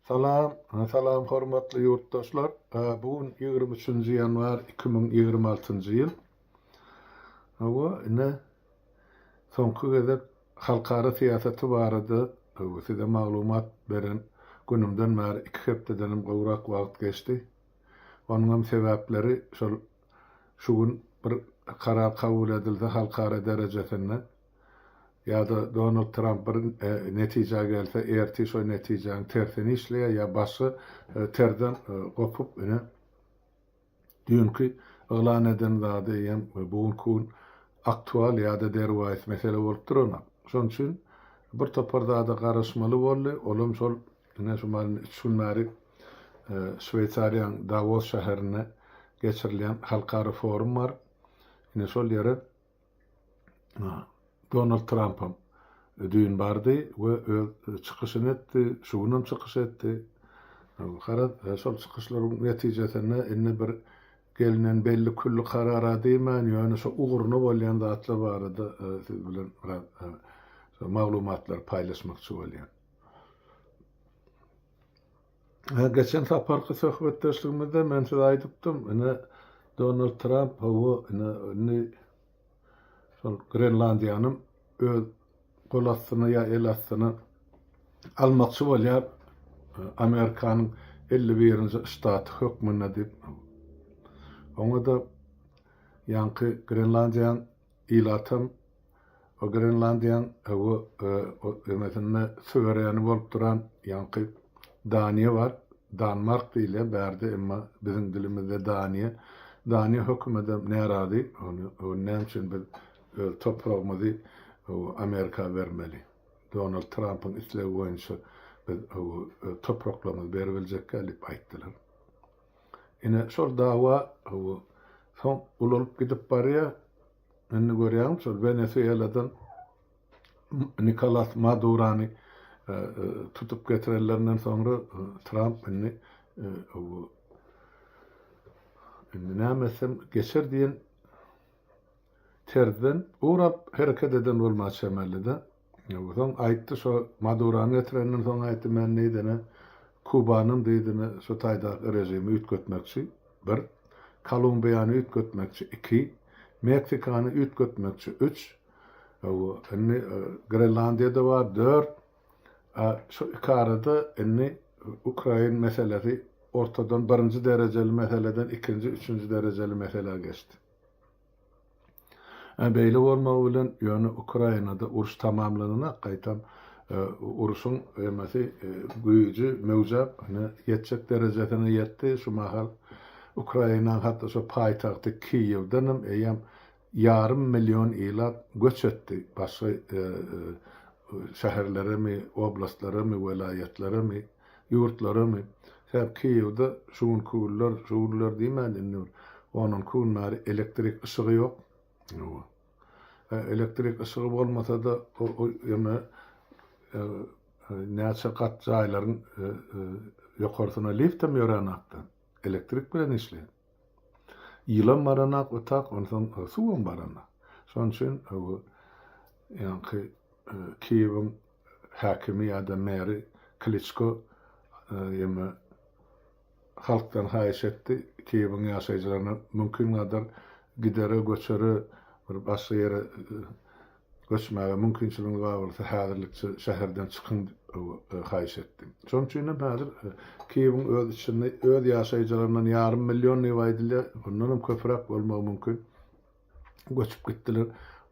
Salam, salam hormatly ýurtdaşlar. Bu gün 23-nji ýanwar 2026-njy ýyl. Hawa, ine soňky gezek halkara syýasaty barada size maglumat beren günümden bäri iki hepdedenem gowrak wagt geçdi. Onuňam sebäpleri şol şu gün bir karar kabul edilse halkara derejesinde Ýa-da Donald Tramp bir netijä gelse, ertir şo netijäniň tersini işleýär ýa başga terden gopup, ine, düýnki yglan eden zady eýýäm bu günki gün aktual ýa-da derwaýys mesele bolup duranok. Şonuň üçin bir topar zada garaşmaly boldy. Olam şol, ine, şu mahaly üç gün bäri Şweýsariýanyň Dawos şäherinde geçirilýän halkara forum bar. Ine, şol ýere Donald Trampam düýn bardy we öz çykyşyny etdi, şu günem çykyş etdi. Garaz, şol çykyşlaryň netijesinde indi bir gelnen belli külli karara diýmän, ýöne şo ugruna bolýan zatlar barada siz bilen biraz maglumatlary paýlaşmakçy bolýan. Geçen saparky söhbetdeşligimizde men size aýdypdym, ine Donald Tramp hawa, ine indi şol Grenlandiýanyň öz gol astyna ýa el astyna almakçy bolýar Amerikanyň 51-nji ştaty hökmünde diýip. Oňa-da ýaňky Grenlandiýanyň ilatam O Grenlandiýaň o emesinde suwereni bolup duran ýaňky Daniýa bar. Danmark diýilýär bärde, emma biziň dilimizde Daniýa. Daniýa hökümedem närazy. Ony näme üçin biz öz topragymyzy Amerika bermeli? Donald Trampyň islegi boýunça biz öz topraklarymyzy beribiljekkä diýip aýtdylar. Ine şol dawa soň ulalyp gidip barýar. Indi görýäňmi şol Wenesueladan Nikolas Madurany tutup getirenlerinden soňra Tramp indi indi näme etsem geçer diýen terzden ugrap hereket eden bolmaga çemelide. Soň aýtdy şo Madurany getirenden soň aýtdy men diýdine Kubanam diýdine şo taýdaky režimi üýtgetmekçi bir, Kolumbiýany üýtgetmekçi iki, Meksikany üýtgetmekçi üç, indi Grenlandiýada bar dört, a şu iki arada indi Ukrain meselesi ortadan birinji derejeli meseleden ikinji, üçünji derejeli meselä geçdi. Beýle bolmagy bilen, ýöne Ukrainada uruş tamamlananak, gaýtam urşuň emesi güýji möwjäp, ine, ýetjek derejesine ýetdi. Şu mahal Ukrainanyň hatda şo paýtagty Kiýewdenem eýýäm ýarym million ilat göç etdi, başga şäherleremi, oblastlaramy, welaýatlaramy. Ýurtlaramy? Sebäp Kiýewde şu günki günler, şu günler diýmän indi bir on-onki gün bäri elektrik yşygy ýok. Hawa. Elektrik yşygy bolmasa-da o ýöne näçe gat jaýlaryň ýokarsyna liftem ýöränakda. Elektrik bilen işleýär. Ýylam baranak otak, onsoň suwam baranak. Şonuň üçin ýaňky Kiýewiň häkimi ýa-da meri Kliçko ýeme halkdan haýyş etdi, Kiýewiň ýaşaýjylaryna mümkingadar gidere, göçere, bir başga ýere göçmäge mümkinçiligiňiz bar bolsa, häzirlikçe şäherden çykyň diýip haýyş etdi. Şonuň üçin hem häzir Kiýewiň öz içinde öz ýaşaýjylaryndan ýarym million diýip aýdylýar, ondan hem köpräk bolmagy mümkin, göçüp gitdiler.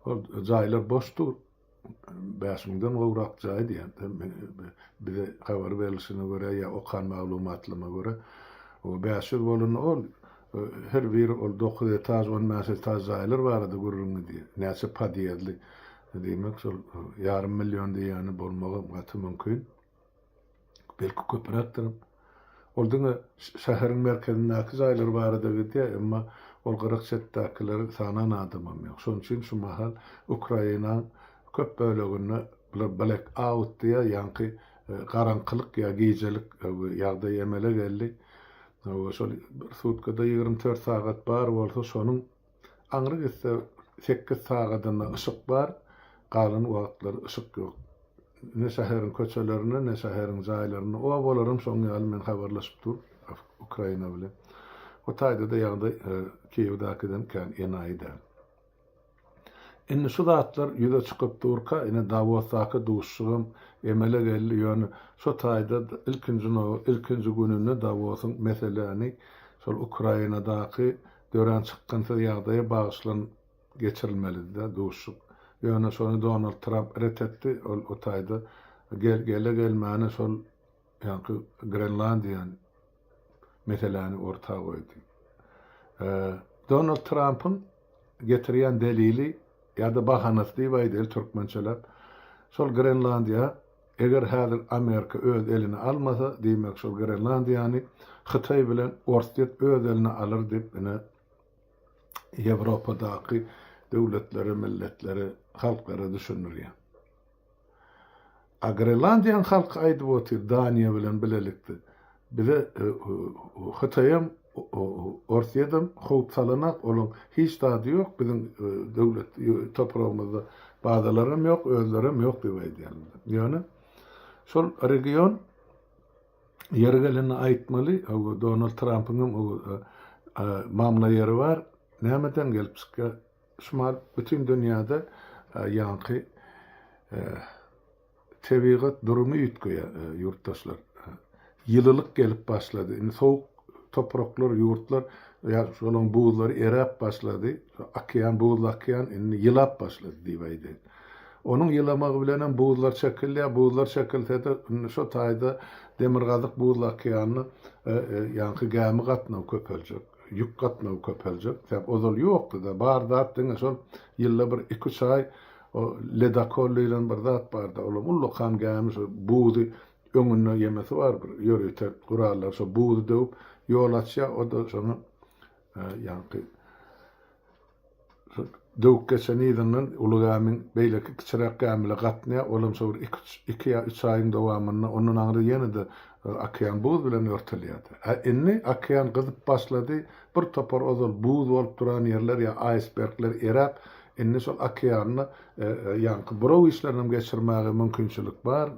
Ol jaýlar boş dur. Bäş müňden gowrak jaý diýýän. Bize habar berlişine görä ýa okan maglumatlaryma görä, o 500 bolanda ol her biri ol dokuz etaž, 15 etaž jaýlar barada gürrüň gidýär. Näçe podýezdli. Diýmek, şol ýarym million diýýäni bolmagam gaty mümkin. Belki köpräkdir. Ol diňe şäheriň merkezindäki jaýlar barada gidýär, emma ol gyrak çetdäkileri sanan adamam ýok. Şonuň üçin şu mahal Ukrainaň köp böleginde bular black out diýýär, ýaňky garaňkylyk ýa gijelik ýagdaý emele geldi. Şol bir sutkada 24 sagat bar bolsa, şonuň aňry gitse sekiz sagadynda yşyk bar, galan wagtlary yşyk ýok. Ne şäheriň köçelerinde, ne şäheriň jaýlarynda. Obalaram şoň ýaly men habarlaşyp dur Ukraina bilen. O taýda-da ýagdaý Kiýewdäkiden kän enaýy däl. Indi şu zatlar ýüze çykyp durka, ine Dawosdaky duşuşygam emele geldi, ýöne şo taýda ilkinji nobat, ilkinji gününde Dawosyň meseläni şol Ukrainadaky dörän çykgynsyz ýagdaýa bagyşlanyp geçirilmelidi-de duşuşyk. Ýöne şony Donald Tramp ret etdi, ol o taýda gele-gelmäne şol ýaňky Grenlandiýany meseläni orta goýdy. Donald Trampyň getirýän delili ýa-da bahanasy diýip aýdaýly türkmençeläp, şol Grenlandiýa eger häzir Amerika öz eline almasa, diýmek şol Grenlandiýany Hytaý bilen Orsýet öz eline alar diýip ine Ýewropadaky döwletlere, milletlere, halklara düşündirýär. A Grenlandiýanyň halky aýdyp otyr Daniýa bilen bilelikde bize Hytaýam Orsýedem howp salanak olaň hiç zady ýok biziň döwlet topragymyzda bazalaram ýok özlerem ýok diýip aýdýarlar. Ýöne şol region ýeri gelende aýtmaly Donald Trampyň hem mamla ýeri bar nämeden gelip çykýar Şumal bütin dünýäde ýaňky tebigat durumy üýtgeýär ýurtdaşlar. Ýylylyk gelip başlady. Indi sowuk topraklar, ýurtlar ýa şolaryň buzlary eräp başlady. Okean, buzly okean indi ýylap başlady diýip aýdaýyn. Onuň ýylamagy bilenem buzlar çekilýär. Buzlar çekilse-de indi şo taýda demirgazyk buzly okeanda ýaňky gämi gatnawy köpeljek. Ýük gatnawy köpeljek. Sebäp ozal ýokdy-da. Bar zat diňe şol ýylda bir iki-üç aý o ledokol diýlen bir zat bardy. Olam ullakan gämi şo buzy öňünde ýemesi bar bir ýörite gurallar şo buzy döwüp ýol açýar. O-da şonuň ýaňky Döwük geçen yzyndan uly gämiň beýleki kiçiräk gämile gatnaýar, olam şo bir iki-üç, iki ýa üç aýyň dowamynda, ondan aňry ýene-de okean buz bilen örtülýärdi. Ä indi okean gyzyp başlady, bir topar ozal buz bolup duran ýerler ýa aýsbergler eräp, indi şol okeanda ýaňky buraw işlerinem geçirmäge mümkinçilik bar.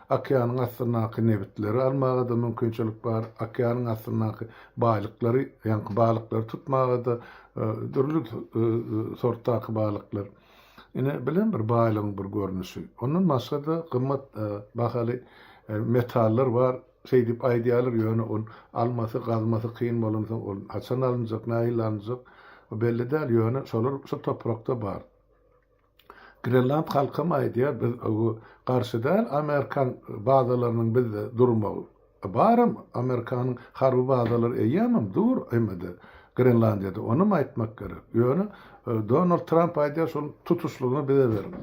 Okeanyň astyndaky nebitleri almaga-da mümkinçilik bar, okeanyň astyndaky baýlyklary, ýaňky balyklary tutmaga-da Dürli sortdaky balyklar. Ine, bilen bir baýlygyň bir görnüşi. Ondan başga-da gymmat bahaly metallar bar. Şeý diýip aýdýarlar, ýöne ol almasy, gazmasy kyn bolansoň, ol haçan alynjak, nähili alynjak, o belli däl, ýöne şolar şu toprakda bar. Grenland halkam aýdýar, biz garşy däl amerikan bazalarynyň bizde durmagy. Baram amerikanyň harby bazalary eýýämem dur emede Grenlandiýada, onam aýtmak gerek. Ýöne Donald Tramp aýdýar şol tutuşlygyna bize beriň.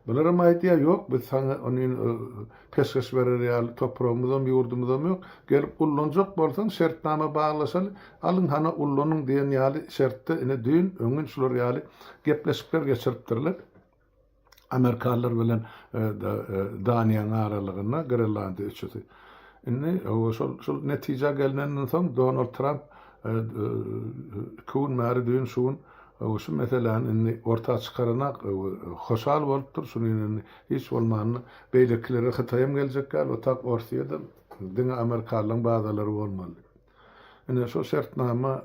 Bularam aýdýar, ýok, biz saňa ony peşgeş berer ýaly topragymyzam, ýurdumyzam ýok. Gelip ullanjak bolsaň, şertnama baglaşaly, alyň hana ullanyň diýen ýaly şertde ine düýn, öňňin şular ýaly gepleşikler geçiripdirler. Amerikanlar bilen Daniýanyň aralygynda Grenlandiýa üçüsi. Indi şol şol netijä gelnenden soň Donald Tramp iki gün bäri düýn şu gün şu meseläni indi orta çykarana hoşal bolupdyr. Şuny indi hiç bolmanda beýlekilere Hytaýam geljek ýaly, o tak Orsýedem diňe amerikanlaryň bazalary bolmaly. Ine şo şertnama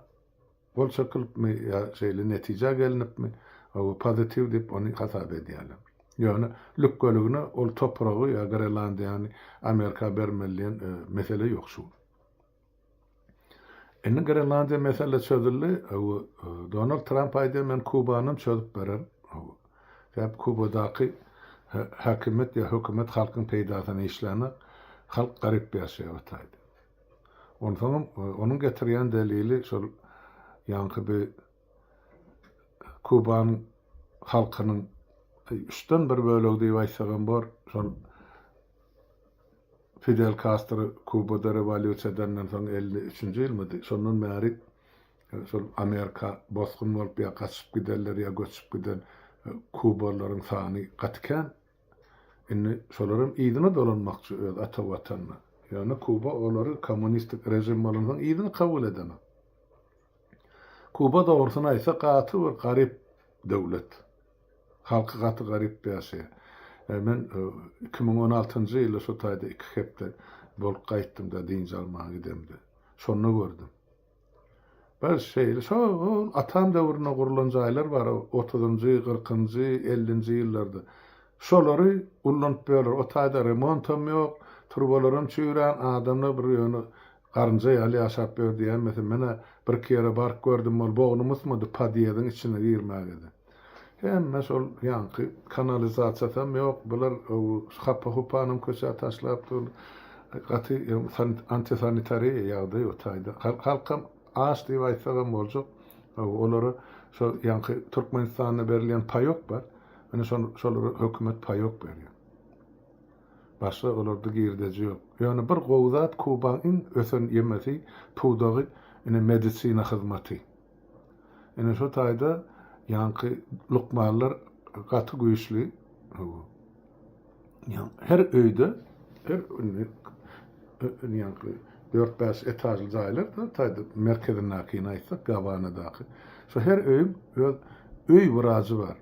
gol çekilipmi ýa şeýle netijä gelnipmi, pozitiw diýip ony hasap edýärler. Ýöne lükgeligine ol topragy ýa Grenlandiýany Amerika bermeli diýen mesele ýok şu gün. Indi Grenlandiýa mesele çözüldi. Donald Tramp aýdýar, men Kubanam çözüp bererin. Sebäp Kubadaky häkimiýet ýa hökümet halkyň peýdasyna işlänok. Halk garyp ýaşaýar o taýda. Onsoňam onuň getirýän delili şol ýaňky bi Kubanyň halkynyň üçden bir bölegi diýip aýtsagam bor, şol Fidel Kastro Kubada rewolýusiýa edenden soň 53-nji ýylmydy, şondan bäri şol Amerika bosgun bolup ýa gaçyp gidenler ýa göçüp giden kubalylaryň sany gaty kän. Indi şolaram yzyna dolanmakçy öz ata watanyna. Ýöne Kuba olary kommunistik režim bolansoň yzyna kabul edenok. Kuba dogrusyny aýtsak gaty bir garyp döwlet. Halky gaty garyp ýaşaýar. Men 2016-njy ýylda şo taýda iki hepde bolup gaýtdym-da, dynç almaga gidemde. Şonda gördüm. Bir şeýle şo-ol atam döwründe gurlan jaýlar bar, otuzynjy, kyrkynjy, ellinji ýyllarda. Şolary ullanyp ýörler. O taýda remontam ýok, turbalaram çüýrän, adamlar bir ýöne garynja ýaly ýaşap ýör diýäýmeseň. Men-ä birki ýere baryp gördüm, ol bognum ysmady podýezdiň içine girmäge-de. Hemme şol ýaňky kanalizasiýasam ýok, bular hapa-hupanam köçä taşlap dur. Gaty antisanitariýa ýagdaý o taýda. Halkam aç diýip aýtsagam boljak. Olara şo ýaňky Türkmenistanda berilýän paýok bar. Ine şolara hökümet paýok berýär. Başga olarda girdeji ýok. Ýöne bir gowy zat Kubaň iň ösen ýemesi, pudagy ine medisina hyzmaty. Ine şo taýda ýaňky lukmanlar gaty güýçli. Her öýde her ýaňky dört-bäş etažly jaýlar da taýda merkezindäkini aýtsak Gawanadaky. Şo her öýüň öz öý wrajy bar.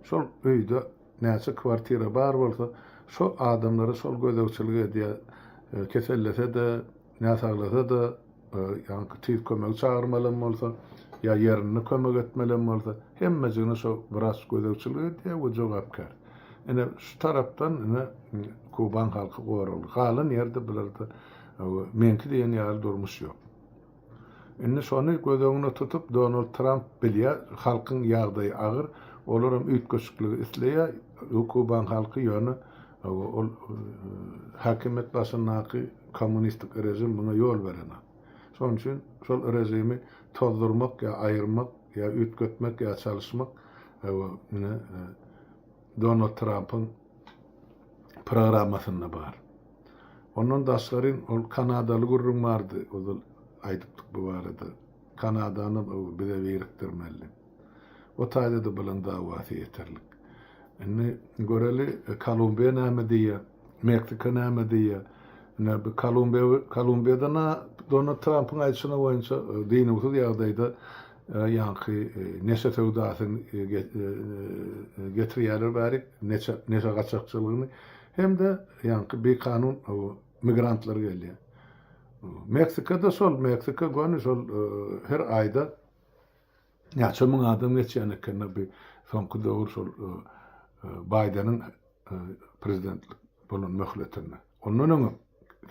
Şol öýde näçe kwartira bar bolsa şo adamlara şol gözegçilik edýär. Kesellese-de, näsaglasa-da Ýaňky tiz kömegi çagyrmalam bolsa, ýa ýerinde kömek etmelem bolsa, hemmejigine şo wraç gözegçilik edýär we jogapkär. Ine, şu tarapdan ine Kuban halky goragly. Galan ýerde bularda meňki diýen ýaly durmuş ýok. Indi şony göz öňüne tutup Donald Tramp bilýär, halkyň ýagdaýy agyr, olaram üýtgeşikligi isleýär, Kuban halky ýöne ol häkimiýet başyndaky Kommunistik režim muňa ýol berenok. Şonuň üçin şol režimi tozdurmak ýa aýyrmak ýa üýtgetmek ýa çalyşmak ine Donald Trampyň programmasynda bar. Ondan daşgaryn ol kanadaly gürrüň bardy, ozal aýdypdyk bu barada. Kanadany bize birikdirmeli. O taýda-da bulan dawasy ýeterlik. Indi göreli Kolumbiýa näme diýýär, Meksika näme diýýär. Ine bu Kolumbiýa Kolumbiýada-na Donald Trampyň aýdyşyna boýunça dynuwsyz ýagdaýda ýaňky neşe söwdasyny getirýärler bärik, neşe neşe gaçakçylygyny hem-de ýaňky bikanun migrantlar gelýär. Meksikada şol, Meksika göni şol her aýda Näçe müň adam geçýän eken-de bu soňky döwür şol Baýdeniň prezidentlik bolan möhletinde. Ondan öňem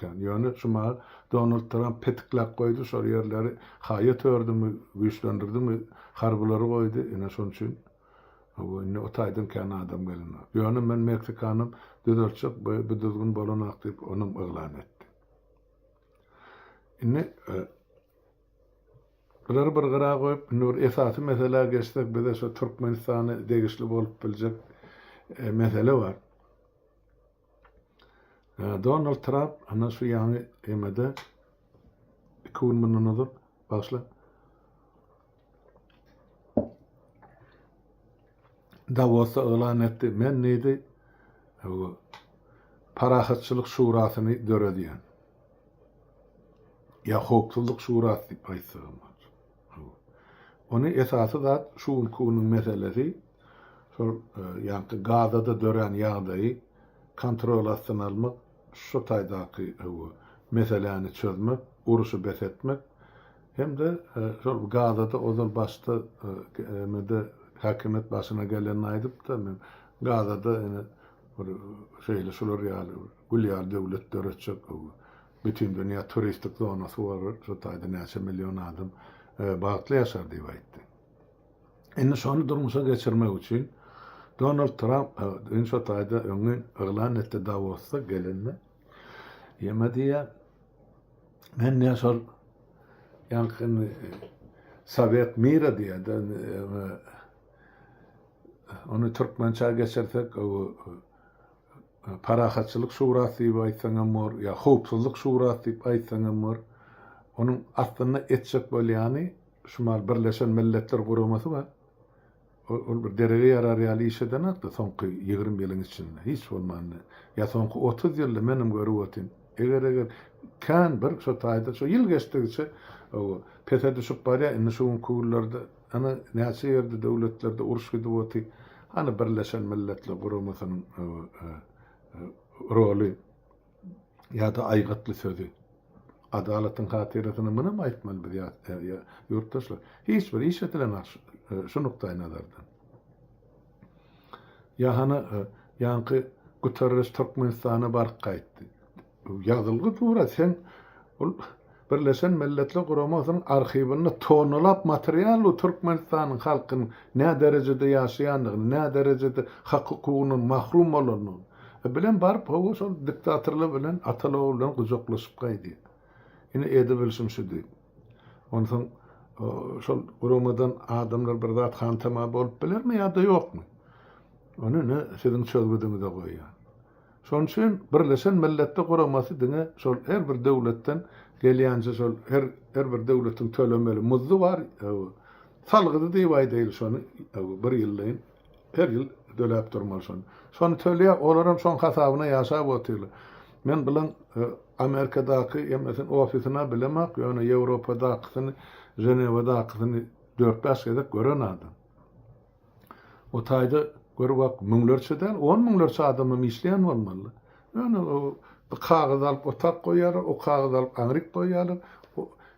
kän. Ýöne şu mahal Donald Tramp petikläp goýdy, şol ýerleri haýat ördümi, güýçlendirdimi, harbylary goýdy. Ine şonuň üçin indi o taýdan kän adam gelenok. Ýöne men Meksikanam düzeltjek, bu düzgün bolanok diýip, onam yglan etdi. Indi Bulary bir gyra goýup, indi bir esasy meselä geçsek, bize şu Türkmenistana degişli bolup biljek mesele bar. Donald Tramp ana şu ýaňy emede iki gün mundan ozal bagyşla Dawosda yglan etdi. Men diýdi, parahatçylyk şurasyny döredýän. Ýa howpsuzlyk şurasy diýip aýtsagam bolar. Ony esasy zat şu günki günüň meselesi şol ýaňky Gazada dörän ýagdaýy kontrol astyna almak, şu taýdaky meseläni çözmek, uruşy bes etmek hem-de şol Gazada ozal başda emede häkimiýet başyna gelende aýdypdy, men Gazada ine bir şeýle şular ýaly gül ýaly döwlet döretjek, bütindünýä turistik zonasy bolar, şo taýda näçe million adam bagtly ýaşar diýip aýtdy. Indi şony durmuşa geçirmek üçin Donald Tramp düýn şo taýda öňňin yglan etdi Dawosda gelende. Ýeme diýýär, men diýýär şol ýaňky indi Sowet mira diýýär, ony türkmençä geçirsek Parahatçylyk şurasy diýip aýtsaňam bor, ýa howpsuzlyk şurasy diýip aýtsaňam bor. Onuň aslynda etjek bolýany şu mal Birleşen Milletler Guramasy bar. Ol bir derege ýarar ýaly iş edenok-da soňky 20 ýylyň içinde, hiç bolmanda. Ýa soňky 30 ýylda menem görüp otyryn. Eger-eger kän bir şo taýda şo ýyl geçdigiçe pese düşüp barýar. Indi şu günki günlerde ana näçe ýerde döwletlerde uruş gidip otyr. Hany Birleşen Milletler Guramasynyň roly ýa-da aýgytly sözi? Adalatyň hatyrasyna munam aýtmaly biz ýurtdaşlar. Hiç bir iş edilenok şu nukdaýnazardan. Ýa hany ýaňky Guterres Türkmenistana baryp gaýtdy. Ýazylgy dur-a sen ol Birleşen Milletler Guramasynyň arhiwinde tonnalap material dur Türkmenistanyň halkynyň nä derejede ýaşaýandygyny, nä derejede hak-hukugyndan mahrum bolandygyny. E bilen baryp hawa şol diktatorlar bilen ataly-ogul bilen gujaklaşyp gaýdýar. Ine edibilşim şu diýip. Onsoň şol guramadan adamlar bir zat hantama bolup bilermi ýa-da ýokmy? Ony ine siziň çözgüdiňize goýýan. Şonuň üçin Birleşen Milletler Guramasy diňe şol her bir döwletden gelýänçe şol her her bir döwletiň tölemeli muzdy bar, salgydy diýip aýdaýly şony bir ýyllaýyn her ýyl töläp durmaly şony. Şony töleýär, olaram şoň hasabyna ýaşap otyrlar. Men bilen Amerikadaky hemmesini ofisini bilemok, ýöne Ýewropadakysyny, Ženewadakysyny dört-bäş gezek gören adam. O taýda gör bak, müňlerçe däl, on müňlerçe adamam işleýän bolmaly. Ýöne o bir kagyz alyp otag goýýarlar, o kagyzy alyp aňryk goýýarlar.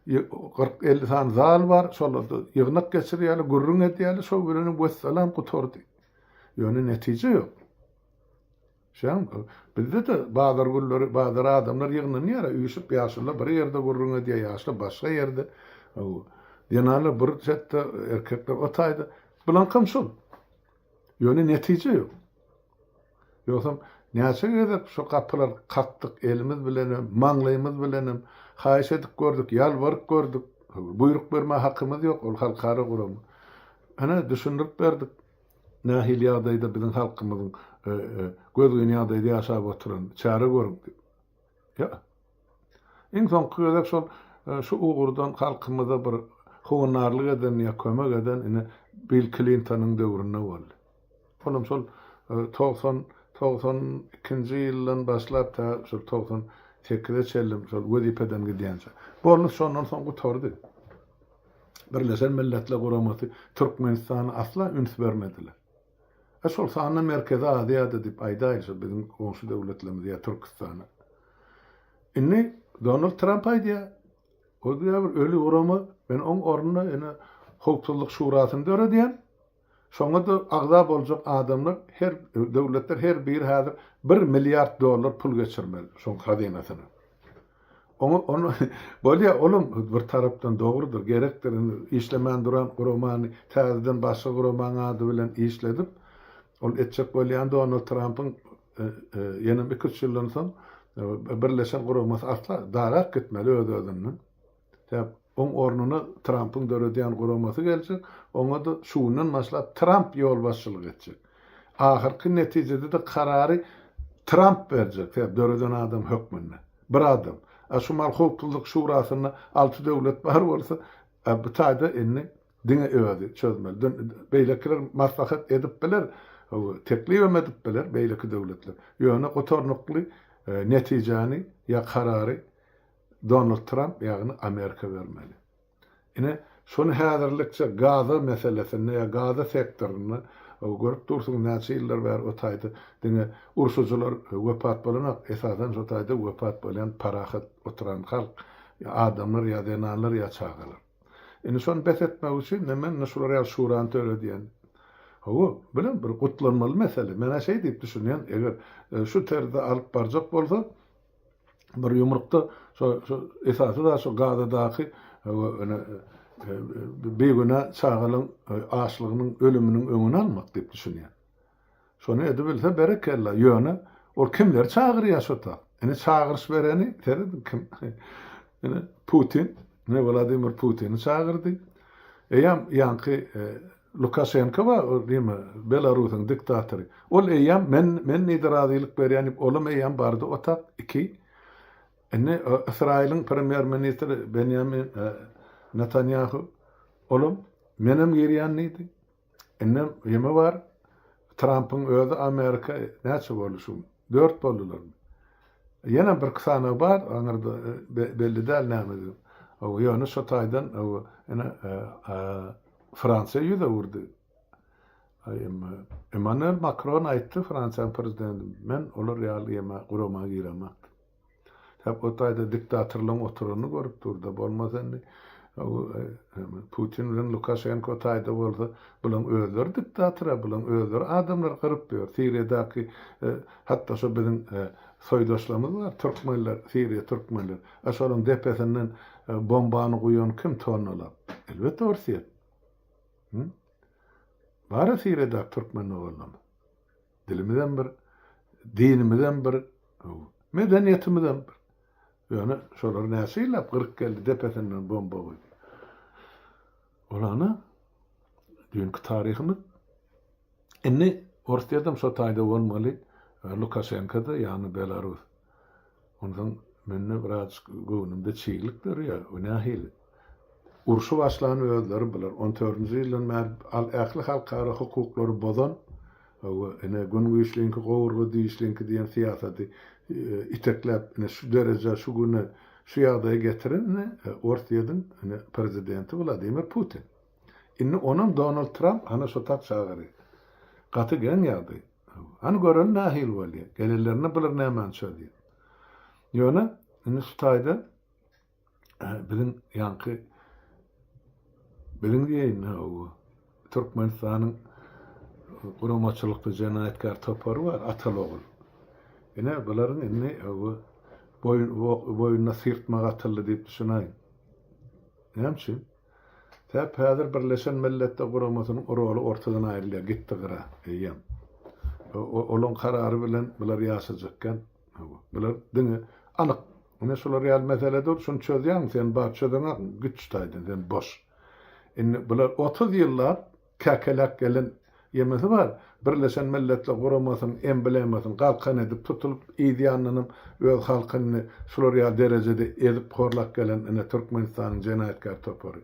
40-50 sany zal bar, şolarda ýygnak geçirýärler, gürrüň edýärler, şo bilenem wessalam gutardy. Ýöne netije ýok. Şeýle bizde-de bazar günleri bazara adamlar ýygnanýar, üýşüp ýaşulular bir ýerde gürrüň edýär, ýaşlar başga ýerde. Zenanlar bir çetde, erkekler o taýda. Bulaňkam şol. Ýöne netije ýok. Ýogsam näçe gezek şu gapylar kakdyk elimiz bilenem, maňlaýymyz bilenem, haýyş edip gördük, ýalbaryp gördük. Buýruk bermäge hakymyz ýok, ol halkara gurama. Ine, düşündirip berdik. Nähili ýagdaýda biziň halkymyzyň gözgyny ýagdaýda ýaşap oturanyny, çäre görüň diýip. Ýa. Iň soňky gezek şol şu ugurdan halkymyza bir howandarlyk eden ýa kömek eden ine Bill Klintonyň döwründe boldy. Olam şol 90 92-nji ýyldan başlap tä şol 98-e çenli şol wezipeden gidýänçä. Boldy şondan soň gutardy. Birleşen Milletler Guramasy Türkmenistana asla üns bermediler. E şol sanda Merkezi Aziýada diýip aýdaýyl şo biziň goňşy döwletlerimiz ýa Türküstana. Indi Donald Tramp aýdýar, o diýýär bir öli gurama, men oň ornuna ine Howpsuzlyk Şurasyny döredýän. Şoňa-da agza boljak adamlar her döwletler her biri häzir bir milliard dollar pul geçirmeli şoň hazynasyna. Oňa ony bolýa olam bir tarapdan dogrudyr, gerekdir indi işlemän duran guramany täzeden başga guramaň ady bilen işledip ol etjek bolýan Donald Trampyň ýenem iki-üç ýyldan soň birleşen guramasy asla darap gitmeli öz-özünden. Sebäp oň ornuna Trampyň döredýän guramasy geljek, oňa-da şu günden başlap Tramp ýolbaşçylyk etjek. Ahyrky netijede-de karary Tramp berjek, sebäp döreden adam hökmünde. Bir adam. A şu mal howpsuzlyk şurasynda alty döwlet bar bolsa, bu taýda indi diňe özi çözmeli. Beýlekiler maslahat edip biler, teklibem edip biler beýleki döwletler. Ýöne gutarnykly netijäni ýa karary Donald Tramp ýagny Amerika bermeli. Ine, şony häzirlikçe Gaza meselesinde ýa Gaza sektorynda görüp dursuňyz näçe ýyllar bäri o taýda diňe urşujylar wepat bolanok, esasan şo taýda wepat bolýan parahat oturan halk, adamlar ýa zenanlar ýa çagalar. Indi şony bes etmek üçin ine men ine şular ýaly şurany döredýän. Hawa, bilen bir gutlanmaly mesele. Men-ä şeý diýip düşünýän, eger şu terzde alyp barjak bolsa, bir ýumrukda şo şo esasy zat şo Gazadaky ene bigünä çagalaň açlygynyň ölüminiň öňüni almak diýip düşünýän. Şony edibilse berekella, ýöne ol kimleri çagyrýar şo tak? Ine çagyryş bereni serediň kim? Ine Putin, ine Wladimir Putini çagyrdy. Eýýäm ýaňky Lukaşenko bar, ol neme, Belarusyň diktatory. Ol eýýäm men, men diýdi razylyk berýän diýip, olam eýýäm bardy otag, iki. Indi Ysraýylyň premýer-ministri Benýamin Netanýahu, olam menem girýän diýdi. Indem ýeme bar, Trampyň özi Amerika näçe boldy şu gün? Dört boldularmy? Ýene birki sany bar, aňyrda belli däl nämedigi. Ýöne şo taýdan ine Fransiýa ýüz öwürdi. Emmanuel Makron aýtdy, Fransiýanyň prezidenti, men olar ýaly ýeme gurama giremak. Sebäp o taýda diktatorlaryň oturanyny görüp dur-da, bolmasa indi Putin bilen Lukaşenko o taýda bolsa, bulaň özleri diktator-a, bulaň özleri adamlary gyryp ýör. Siriýadaky hatda şo biziň soýdaşlarymyz bar, türkmenler, siriýa türkmenler. A şolaryň depesinden bombany guýan kim tonnalap? Elbetde Orsýet. Bar-a Siriýadaky türkmen doganlarymyz. Dilimizem bir, dinimizem bir, medeniýetimizem bir. Ýöne şolar näçe ýyllap gyryp geldi, depesinden bomba guýdy. Ol ana düýnki taryhymyz. Indi Orsýetem şo taýda bolmaly, Lukaşenko-da, ýagny Belarus. Onsoň mende birazjyk göwnümde çiglik dörýär, o nähili? Urşy başlan özleri bular. On dördünji ýyldan bäri al ähli halkara hukuklary bozan, hawa, ine, gün güýçliňki, gowurga dişliňki diýen syýasaty itekläp, ine, şu derejä, şu güne, şu ýagdaýa getiren, ine, Orsýetiň, ine, prezidenti Wladimir Putin. Indi onam Donald Tramp ana şo tak çagyrýar. Gaty geň ýagdaý. Hany göreli nähili bolýar. Gelenlerinde bular nämäni çözýär. Ýöne indi şu taýda biziň ýaňky biziň diýeýin hawa Türkmenistanyň guramaçylykly jenaýatkär topary bar ataly-ogul. Ine bularyň indi hawa boýnuna syrtmak atyldy diýip düşünäýiň. Näme üçin? Sebäp häzir Birleşen Milletler Guramasynyň roly ortadan aýrylýar, gitdi gyra, eýýäm. Olaň karary bilen bular ýaşajakkan. Bular diňe anyk. Ine şular ýaly mesele dur, şuny çözýäňmi sen, bar çözeňok, git şu taýdan, sen boş. Indi bular 30 ýyllap Käkeläp gelen ýemesi bar, Birleşen Milletler Guramasynyň emblemasyny galkan edip tutulyp, yz ýanyndanam öz halkyny şular ýaly derejede ezip horlap gelen ine Türkmenistanyň jenaýatkär topary.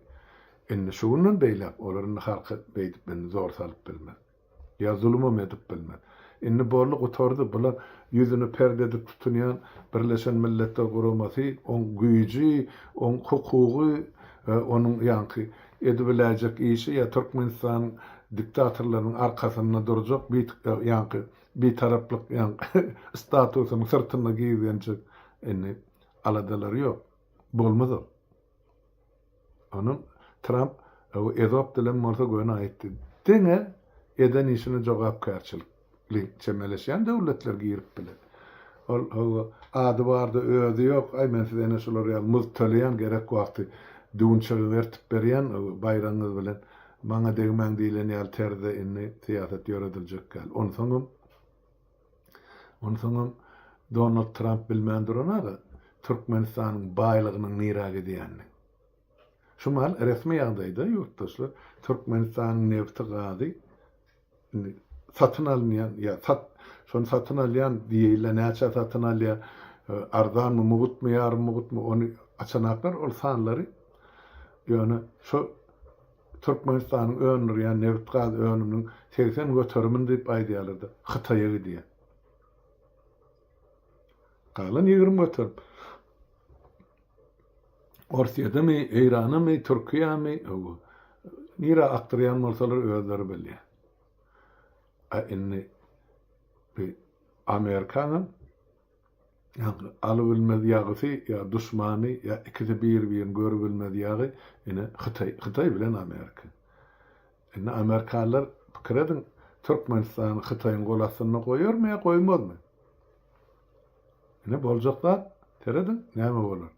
Indi şu günden beýläk olar indi halka beýdip indi zor salyp bilmez. Ýa zulumam edip bilmez. Indi boldy gutardy bular ýüzüni perde edip tutunýan Birleşen Milletler Guramasy oň güýji, oň hukugy, onuň ýaňky edibiläýjek işi ýa Türkmenistanyň diktatorlarynyň arkasynda durjak ýaňky bitaraplyk ýaňky statusynyň syrtynda gizlenjek indi aladalary ýok. Bolmaz ol. Onuň Tramp ezop dilem bolsa göni aýtdy. Diňe eden işine jogapkärçilikli çemeleşýän döwletler girip biler. Ol hawa ady barda özi ýok, aý men size ene şular ýaly muzd töleýän gerek wagty düwünçegimi ertip berýän baýragyňyz bilen maňa degmäň diýlen ýaly terzde indi syýasat ýörediljek däl. Onsoňam onsoňam Donald Tramp bilmän duran-a Türkmenistanyň baýlygynyň nirä gidýänini. Şu mahal resmi ýagdaýda ýurtdaşlar Türkmenistanyň nebti gazy indi satyn alynýan ýa sat şony satyn alýan diýeýle näçä satyn alýar arzanmy mugutmy ýarym mugutmy ony açanaklar ol sanlary ýöne şo Türkmenistanyň öndürýän nebit gaz önüminiň 80 göterimini diýip aýdýarlar-da Hytaýa gidýär. Galan 20 göterim. Orsýedemi, Eýranamy, Türkiýämi, nirä akdyrýan bolsalar özleri bilýär. A indi bi Amerikanyň ýaňky alybilmez ýagysy ýa duşmany ýa ikisi bir-birini görübilmez ýagy ine Hytaý, Hytaý bilen Amerika. Indi amerikanlar pikir ediň Türkmenistany Hytaýyň gol astynda goýarmy ýa goýmazmy? Ine boljak zat, serediň, näme bolar.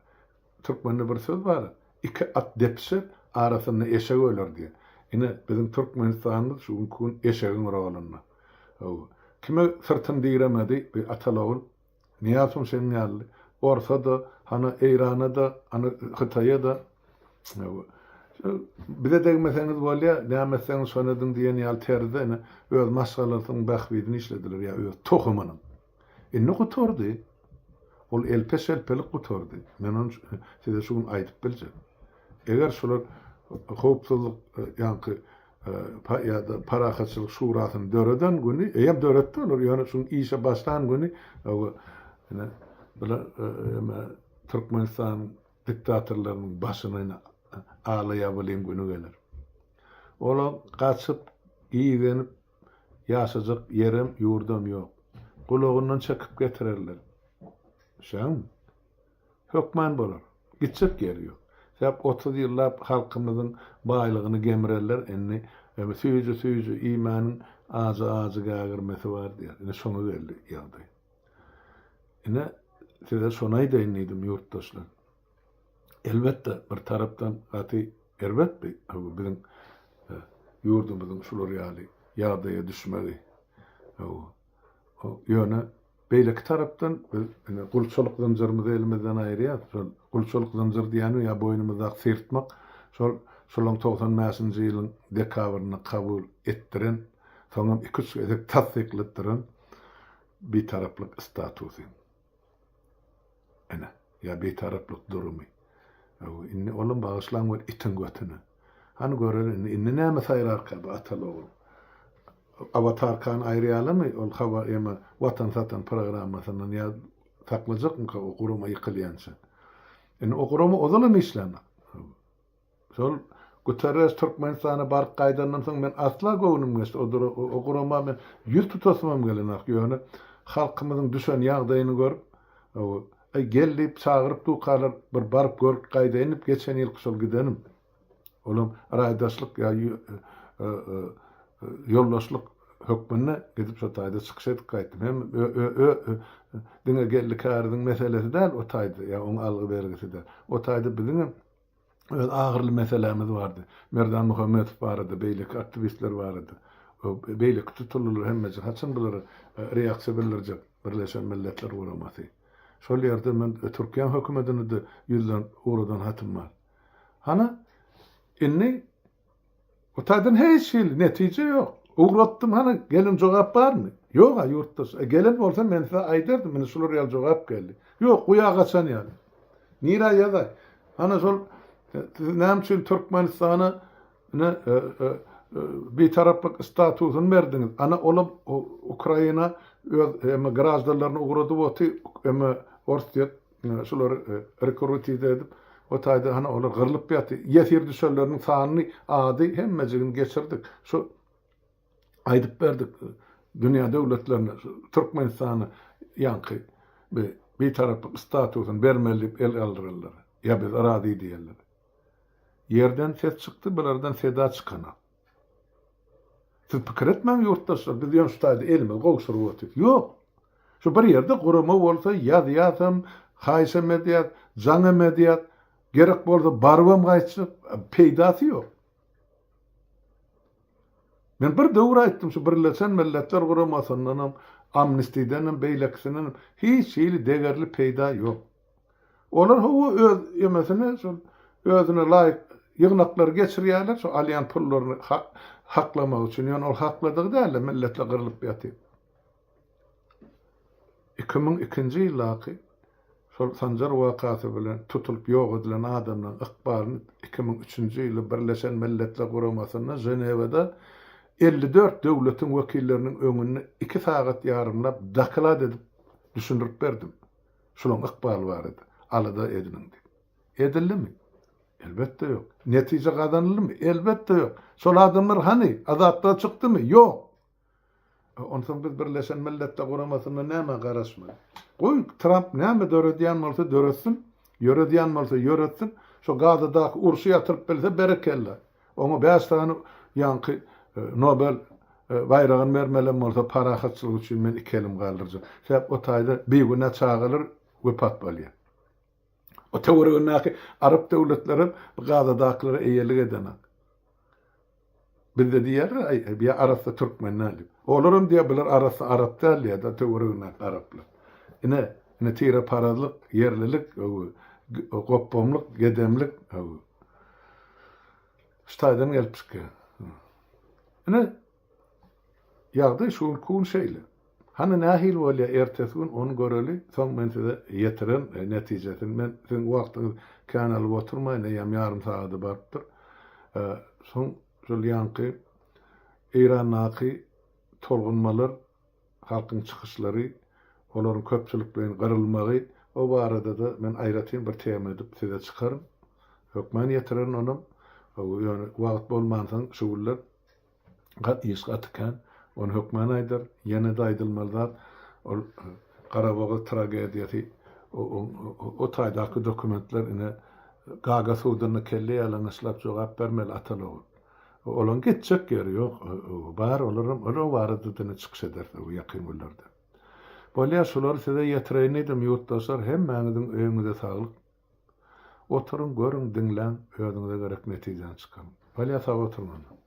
Türkmende bir söz bar, Iki at depişer, arasynda eşek öler diýen. Ine, biziň Türkmenistanymyz şu günki gün eşegiň rolunda. Hawa. Kime syrtyny diremedi bi atalogul? Nyýazow şeň ýaly. Orsa-da, hany Eýrana-da, hany Hytaýa-da. Hawa. Bize degmeseňiz bolýar, näme etseňiz şony ediň diýen ýaly terzde ine öz maşgalasynyň bähbidini işlediler ýa öz tohumynyň. Indi gutardy. Ol elpe-şelpelik gutardy. Men ony size şu gün aýdyp biljek. Eger şular howpsuzlyk ýaňky ýa-da parahatçylyk şurasyny döreden güni, eýýäm döretdi olar, ýöne şuň işe başlan güni ine bular Türkmenistanyň diktatorlarynyň başyna ine ala ýabylyň güni geler. Olar gaçyp, gizenip. Ýaşajak ýerem, ýurdam ýok. Gulagyndan çekip getirerler. Düşýäňmi? Hökman bolar. Gitjek ýeri ýok. Sebäp 30 ýyllap halkymyzyň baýlygyny gemirerler, indi süýji-süýji iýmäniň ajy-ajy gägirmesi bar diýer. Ine şoňa geldi ýagdaý. Ine size şony aýdaýyn diýdim ýurtdaşlar. Elbetde bir tarapdan gaty erbet bi biziň ýurdumyzyň şular ýaly ýagdaýa düşmegi. Ýöne beýleki tarapdan biz ine gulçulyk zynjyrymyzy elimizden aýyrýas. Şol gulçulyk zynjyr diýýänim ýa boýnumyzdaky syrtmak şol şolaň 95-nji ýylyň dekabrynda kabul etdiren, soňam iki-üç gezek tassyklatdyran bitaraplyk statusy. Ine, ýa bitaraplyk durumy. Indi olam bagyşlaň bir itiň götüne. Hany göreli indi, indi näme saýrarka bu ataly ogul. Awatarkany aýyrýalarmy ol habar eme watan satan programmasyndan ýa saklajakmyka o gurama ýykylýança. Indi o gurama ozalam işlänok. Şol Guterres Türkmenistana baryp gaýdandan soň men asla göwnüm geçdi. O o gurama men ýüz tutasymam gelenok. Ýöne halkymyzyň düşen ýagdaýyny görüp, Aý gel diýip çagyryp dukalar bir baryp görüp gaýdaýyn diýip geçen ýylky şol gidenim. Olam raýdaşlyk ýa ýoldaşlyk hökmünde gidip şo taýda çykyş edip gaýtdym. Hem diňe Geldi Käriziň meselesi däl o taýda ýa oň algy-bergisi däl. O taýda biziňem öz agyrly meselämiz bardy. Merdan Muhammedow barada, beýleki aktiwistler barada, beýleki tutulylar hemmesi haçan bulara reaksiýa bildirjek Birleşen Milletler Guramasy. Şol ýerde men Türkiýäň hökümetine-de ýüzlenip ugradan hatym bar. Hana, indi O taýdan hiç hili netije ýok. Ugratdym hany gelen jogap barmy? Ýog-a ýurtdaş. E, gelen bolsa men size aýdardym, ine şular ýaly jogap geldi. Ýok, guýa gaçan ýaly. Nirä ýazaý? Hana şol siz näme üçin Türkmenistana ine e, e, e, bitaraplyk statusyny berdiňiz? Ana olam Ukraina öz eme graždanlaryny ugradyp oty, eme Orsýet Şulary rekrutide edip, o taýda hany olar gyrlyp ýaty. Ýesir düşenleriniň sanyny, ady hemmejigini geçirdik. Şu aýdyp berdik dünýä döwletlerine, şu Türkmenistana ýaňky bi bitaraplyk statusyny bermeli diýip el galdyrarlar. Ýa biz razy diýerler. Ýerden ses çykdy, bulardan seda çykanok. Siz pikir etmäň ýurtdaşlar, biz ýöne şu taýda elimizi gowşuryp otyrys. Ýok. Şu bir ýerde gurama bolsa ýazýasam, haýyşam edýäs, jaňam edýäs, gerek bolsa barybam gaýtjak, peýdasy ýok. Men bir döwür aýtdym, şu Birleşen Milletler Guramasyndanam, Amnistidenem, beýlekisindenem hiç hili degerli peýda ýok. Olar hawa öz emesine şol özüne laýyk ýygnaklary geçirýärler şo alýan pullaryny haklamak üçin. Ýöne ol hakladygy dälde milletler gyrlyp ýatyr. 2002-nji ýyldaky şol Sanjar wakasy bilen tutulyp ýok edilen adamlaryň ykbalyny 2003-nji ýylda Birleşen Milletler Guramasynda Ženewada 54 döwletiň wekilleriniň öňünde iki sagat ýarymlap doklad edip düşündirip berdim. Şulaň ykbaly barada alada ediniň diýip. Edildimi? Elbetde ýok. Netije gazanyldymy? Elbetde ýok. Şol adamlar hany? Azatlyga çykdymy? Ýok. Onsoň biz Birleşen Milletler Guramasyndan nämä garaşmaly? Goý, Tramp näme döredýän bolsa döretsin, ýöredýän bolsa ýöretsin. Şo Gazadaky urşy ýatyryp bilse berekella. Oňa bäş sany ýaňky Nobel baýragyny bermelem bolsa parahatçylyk üçin men iki elim galdyrjak. Sebäp o taýda bigünä çagalar wepat bolýar. O töweregindäki arap döwletlerem bu Gazadakylara eýelik edenak. Bizde diýerler, aý, bu arassa türkmen däl diýip. Olaram diýer, bular arassa arap däl diýer-de töweregindäki araplar. Ine, ine tireparazlyk, ýerlilik, gopbamlyk, gedemlik. Şu taýdan gelip çykýar. Ine, ýagdaý şu günki gün şeýle. Hany nähili bolýar ertesi gün ony göreli, soň men size ýetiren netijesini. Men siziň wagtyňyzy kän alyp oturmaýyn, eýýäm ýarym sagada barypdyr. Soň şol ýaňky Eýrandaky tolgunmalar Halkyň çykyşlary, olaryň köpçülikleýin gyrylmagy, o barada-da men aýratyn bir tema edip size çykaryn. Hökman ýetirerin onam. Ýöne wagt bolmansoň şu günler iş gaty kän. Ony hökman aýdar. Ýene-de aýdylmaly zat, ol Garabogaz tragediýasy, o taýdaky dokumentler ine Gaga sudunda kelle ýalaňaçlap jogap bermeli ataly-ogul. Olaň gitjek ýeri ýok. Bar olaram, ol o barada-da ine çykyş ederis ýakyn günlerde. Bolýar, şulary size ýetireýin diýdim, ýurtdaşlar, hemmäňiziň öýüňize saglyk. Oturyň, görüň, diňläň, özüňize gerek netijäni çykaryň. Bolýar, sag oturyň onda.